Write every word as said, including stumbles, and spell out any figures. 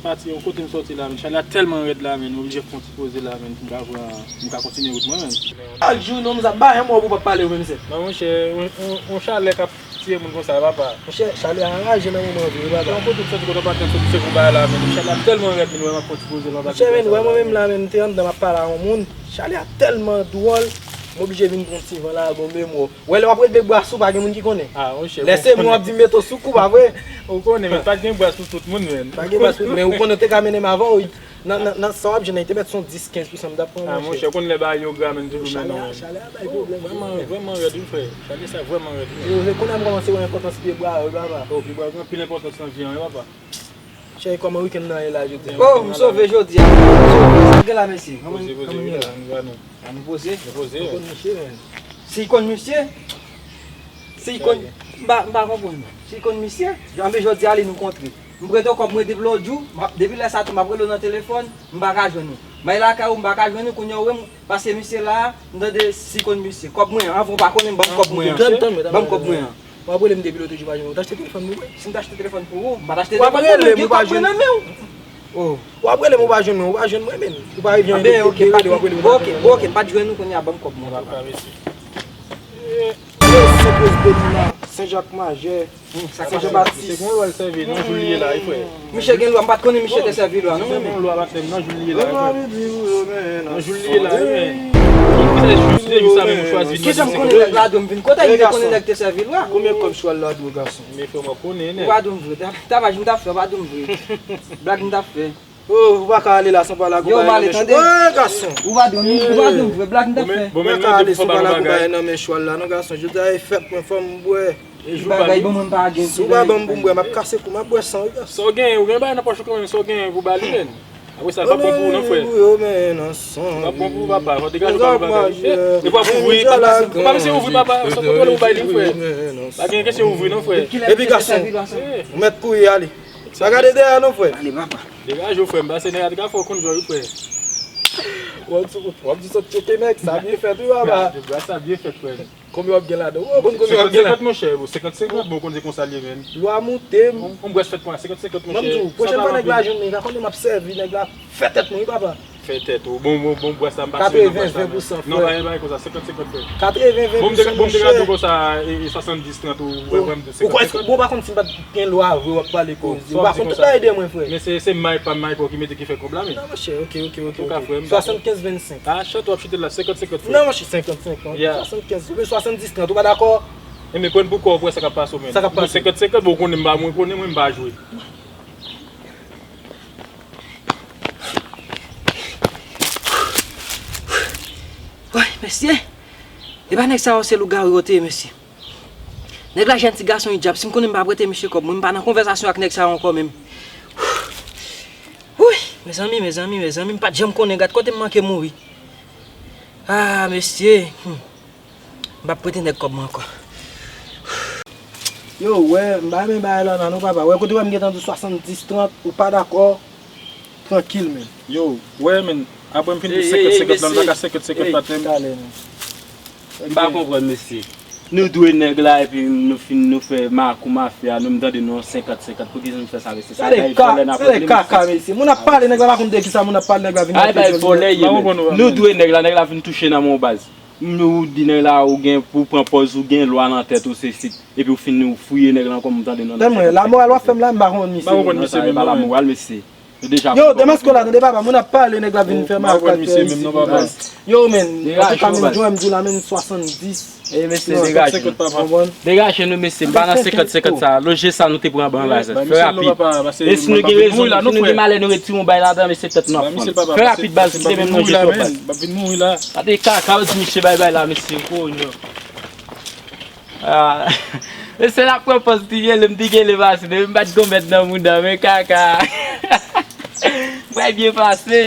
Pati, yon kote m sòti la, men chalè a tèlman rèd la, men m oblije fè yon ti poze la, men pou m ka pran, pou m ka kontinye wout mwen, men. Chak jou, non, m sa bay yon mò pou w pa pale, ou menm, sè. Non, monchè, yon, yon, yon chalè k ap tiye moun konsa, papa. Monchè, chalè a anraje nan moman an vre, papa. Yon kote m sòti, kote w pa tèt sòti, se pou bay la, men chalè a tèlman rèd, men wè m ap fè yon ti poze la, m pa Monchè, men, wè mwen menm la, men, m te anndan, m ap pale a yon moun. Chalè a tèlman dwòl, m oblije vin pran ti van la, bon, men, mò. Wè, lè w ap ret bèk bwa sou, pa gen moun ki konnen. Ah, monchè, lè se mwen w ap di m mete w sou kou, pa vre? Ou konnen, men pa gen bwa sou tout moun, men. Pa gen bwa sou tout, men ou konnen w te ka mennen m avan w, wi. Nan, nan, nan sa w ap jwenn nan, te mèt se yon dis, kenz pousan m t ap pran, ah, monchè. Monchè, ou konn lè bagay yo gra, men toujou mennen w. Chalè a bay pwoblèm, wi. Vrèman, vrèman rèd, wi, frè. Chalè sa vrèman rèd, wi. Yo, se kounye a m kòmanse wè enpòtans pye bwa yo, wi, papa. Oh, pye bwa yo gen anpil enpòtans nan vi an, wi, papa. Cheri, kòman wikenn nan ye la jodi a? Oh, m sove jodi a. M sove. Sa k gen la, mesye? Poze, poze, wi, la, nou ba nou. An nou poze? Nou poze, wi. Ou konn misye, men. Si l konn misye? Si l konn, m pa, m pa konprann. Si l konn misye? Anben jodi a li nou kontre. M prete w kòb mwen depi lòt jou, m ap, depi lè sa tou m ap rele w nan telefòn, m pa ka jwenn ou. M al lakay ou, m pa ka jwenn ou, kounye a ou wè m, paske misye la, m tande si l konn misye. Kòb mwen an, anvan w pa konnen m, ban m kòb mwen an. Ban m kòb mwen an. W ap rele m depi lòt jou pa jwenn ou. Ou t achte telefòn pou mwen? Si m t achte telefòn pou ou, m pa t achte telefòn pou mwen, m gen kòb mwen nan men w. Oh. W ap rele m, ou pa jwenn mwen, ou pa jwenn mwen, men. Ou pa rive anyen depi lè w ap rele m, ou pa jwenn mwen. Ok, ok, m pa t jwenn ou, kounye a ban m kòb mwen, papa. Antouka, mèsi. Mesye Prezidè Nina, Sen Jak Majè, Sen Jan Batis. Misye gen lwa, m pa t konnen misye te sèvi lwa, non, men. Nan jou l ye la, wi, men. Nan jou l ye la, wi, men. Kijan m konnen nèg la dwe m vin? Kote li te konnen nèg te sèvi lwa? Konbyen kòb chwal la dwe, gason? Men frè m, w ap konnen, nèg. Ou pa dwe m vre. Tavaj m t ap fè, ou pa dwe m vre. Blag m t ap fè. Oh, ou pa ka ale la san pa lago. Yo, m ale, tande. Oh, gason. Ou pa dwe m, ou pa dwe m vre. Blag m t ap fè. Ou pa ka ale san pa lago bagay nan men chwal la, non, gason. Jodi a e fèt mwen, fò m bwè. Bagay bon mwen pa gen. Si w pa ban m pou m bwè, m ap kase kou, m ap bwè san, wi, gason. Sa w genyen, ou gen bagay nan pòch ou kanmenm, sa w genyen pou ba li, men. Apre sa, l p ap bon pou ou, non, frè. Li p ap bon pou ou, papa. Fò w degaje w pa nan bagay. E, e w ap ouvri, papa. Ou pa bezwen ouvri, papa. Sa w kontwole ou bay li, frè. Pa gen kesyon ouvri, non, frè. Epi, gason, ou mèt kouri ale. Pa gade dèyè, non, frè. Ale, papa. Degaje w, frè m. Pase nèg la te ka fè w konn jò, wi, frè. W ap di, w ap di sot tchoke nèg, sa byen fèt, wi, papa. Degaje, sa byen fèt, frè m. Konbyen w ap gen ladan? Ou konn konbyen w ap gen la? Senkant senkant, monchè, bro. Senkant senkant, bon, w konn se konsa l ye, men. Lwa moute. Yon, yon bwès fèt pwa, senkant senkant, monchè. Pwochèn fwa nèg la jwenn mwen, ka konnen m ap sèvi nèg la. Fè tèt mwen, wi, papa. Fè tèt ou. Bon, bon, bon, bwès la, m pa sou nan bwès la, men. Katreven ven pousan, frè. Non, pa, pa konsa, senkant senkant, frè. Katreven ven pousan, monchè. Bon, m te, bon, m te gade w konsa, e, e, swasanndis trant, ou wè, wè m di senkant senkant. Ou kwè, bon, pa konn si m pa t gen lwa vre, w ap pale koze. Ou pa konn tout bagay de mwen, frè. Men se, se may pa may pa w ki mete ki fè kòb la, men. Non, monchè, ok, ok, ok, ok. Swasann kenz vennsenk. A, chante w ap chante la, senkant senkant, frè. Non, monchè, senkant senkant. Swasann kenz, oubyen swasanndis trant, ou pa dakò? Enben, pran pou kò w, pou wè sa k ap pase w, men. Sa k ap pase? Senkant senkant, bon, ou konnen m pa, mwen konnen mwen m pa jwe. Woy, mesye. E pa nèg sa yo se lougawou yo te ye, mesye. Nèg la jèn ti gason, li dyab. Si m konnen m pa prete misye kòb, mwen m pa nan konvèsasyon ak nèg sa yo ankò menm. Wouy, mezanmi, mezanmi, mezanmi, m pa t janm konnen, gad kote m manke mouri. Ah, mesye. Hmm. M p ap prete nèg kòb mwen ankò. Yo, wè, m pa renmen bagay la non, non, papa. Wè, kote wè m gentan di w swasanndis trant, ou pa dakò, trankil, men. Yo, wè, men, apre m fin di senkant senkant la, m pa ka senkant senkant pa tè m. Talè, men. M pa konprann, mesye. Nou dwe nèg la, epi nou fin, nou fè makou mafya, nou m tande nou an senkant senkant. Poukisa nou fè sa, mesye? Sa bay vòlè n ap regle, mesye. Mesye, moun ap pale, nèg la pa konn de kisa moun ap pale, nèg la vin nan vòlè ye, men. Nou dwe nèg la, nèg la vin touche nan men w baz. M, ou di nèg la ou gen pou w pran pòz ou gen lwa nan tèt ou, se, se, epi w fin ou fouye nèg la ankò, m tande non. Tande mwen, lamoral w ap fè m la, m pa konprann misye menm. M pa konprann misye menm non, men. Lamoral, mesye. Yo, deja. Yo, Demasko la, tande papa, moun ap pale, nèg la vin fè m ak misye menm non, papa. Yo, men, antouka, men, Joe m di w la, men, swasanndis. E, mesye, degaje nou. Konprann? Degaje nou, mesye, m pa nan senkant senkant sa. Loje sa nou te pran anba anba sa. Fè rapid. E si nou gen rezon, si nou gen malè, nou retire yon bay ladan, mesye, tèt nou ap fann. Fè rapid, baz, kite menm nan je tò, baz. M ap vin mouri la, men. M ap vin mouri la. Gade kaka, yo di misye bay bay la, mesye, konyo. Ah. Mesye, l ap pran pòz ti gele, m ti gele pase, depi m pa t gon mèt nan mouda, men kaka. M pral byen pase.